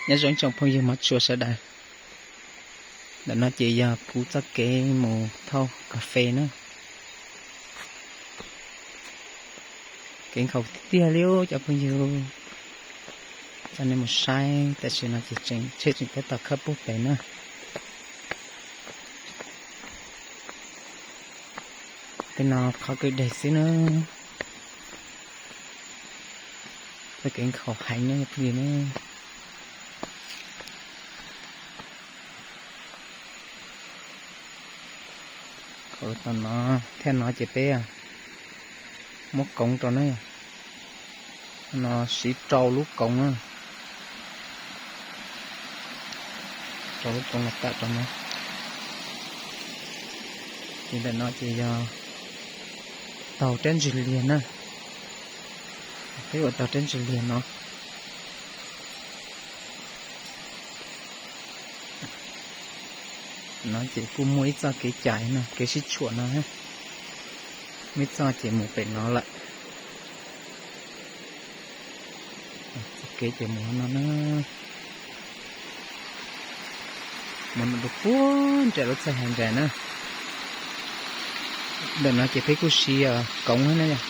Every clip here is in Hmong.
Nyob zoo ib tsoom phooj ywg mov tshua sawv daws. Ntawm no ces yog kuv txoj kev mus thauj kas fes na. Kev nkhaus tiag tiag li cov phooj ywg. Coj nej mus saib, tam sim no ces tseem tsheb tseem tab tom khawb puag pem na. Tej no qhov kwj deg xwb na. Txoj kev nkhaus heev na phooj ywg na. Nkhaus tau no, thiaj no ces peb muab koov rau na. No siv rau lub koov na. Rau lub koov los tawm rau no. Ces ntawm no ces yog taug rab ntsig liag na. Peb ua taug rab ntsig liag no. No ces kuj muaj ib txoj kev cai no, kev sib tshuam no. Muaj ib txoj ces mus pem no lawm. Txoj kev ces mus no na. Mus no rau puag nram lub txaj hav nram na. Ntawm no ces peb kuj siv koov na yog,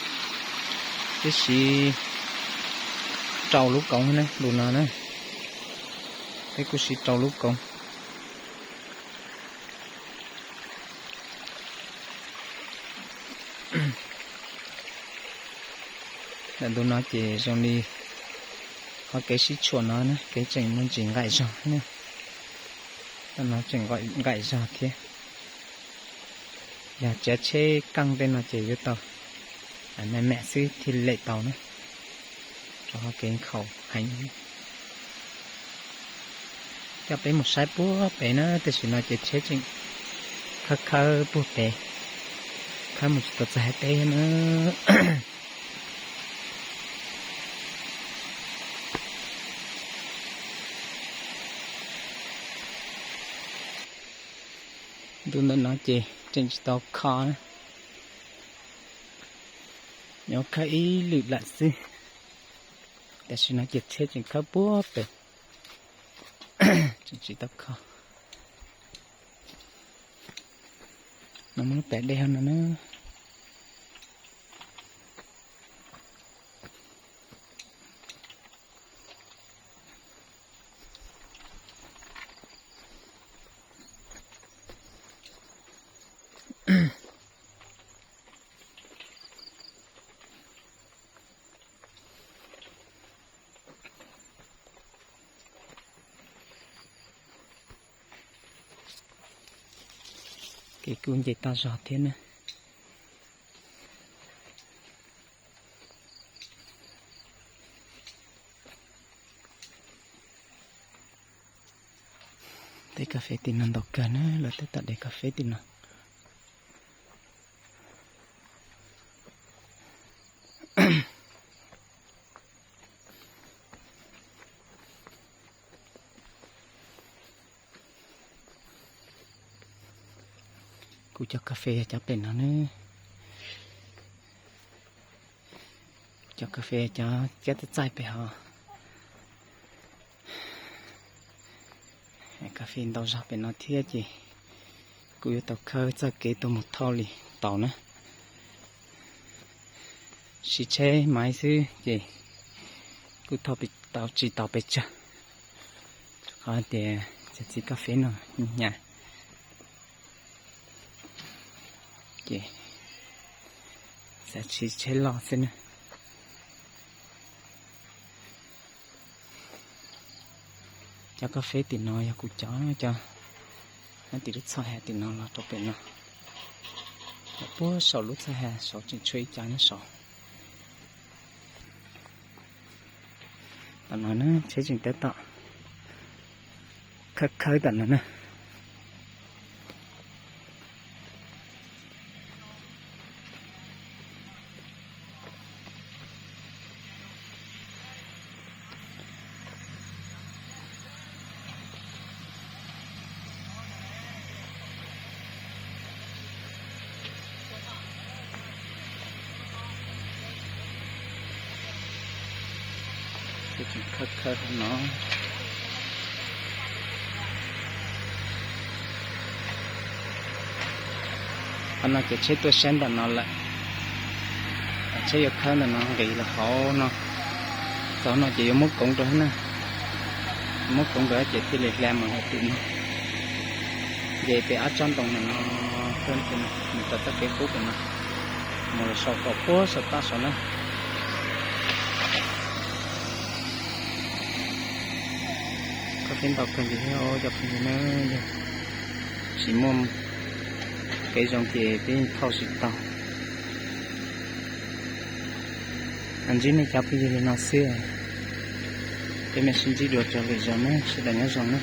peb siv rau lub koov na, lub no na. Peb kuj siv rau lub koov. Ntawm ntu no ces zoo li qhov kev sib tshuam no na, kev tseem muaj ntsis nqaim zog na. Tau no tseem nqaim zog thiab. Yog tsav tsheb keej tej no ces yuav tau me me xwb thiaj lem tau na, rau qhov kev nkhaus heev. Coj peb mus saib puag pem na, tam sim no ces tsheb tseem khawb khawb puag pem, khawb mus tsis tau txog hav teb na. Ntu ntawm no ces tseem tsis tau kho na, nyob khawb ib lwm lawm xwb. Tam sim no ces tsheb tseem khawb puag pem, tseem tsis tau kho. No muab lub pas dej no na. Kev kuj nce toj zog thiab na. Tej kas fes tim no ntau kawg na, lawv tab tom de kas fes tim no. Kuv cov kas fes yog cov pem no ne. Kuv cov kas fes cov cab txaij txaij pem hov. Kas fes ntau zog pem no thiab ces kuv yuav tau khawb txoj kev tuaj mus thauj li tau na. Siv tsheb maiv xwb ces kuj thauj tsis tau pes tsawg, rau qhov tias cov txiv kas fes no hnyav, ces xav siv tsheb loj xwb na. Cov kas fes tim no yog kuv cov, cov nyob tim lub txhoj ha tim no los rau pem no, los puag saum lub txhoj ha saud tseem tshuav ib co nyob saud. Tam no na tsheb tseem tab tom khawb khawb tam no na. Tseem khawb khawb no. No ces tsheb tuaj saib ntawm no lawm. Tsheb yuav khawb ntawm no nqis los hauv no. Txog no ces yuav muab koov rau na. Muab koov rau ces thiaj li hla mus hauv tim no. Ces pem ob tsob ntoo ntawm no, nws tau txoj kev qub pem no mus los saum tom puag saum toj saud na. Koj peb ntau kawg li thiab cov phooj ywg na, yog tsis muaj kev zoo ces peb thauj tsis tau. Ntsib nej cov phooj ywg li no xwb, peb mam sib ntsib dua rau lwm zaus na, sawv daws nyob zoo na.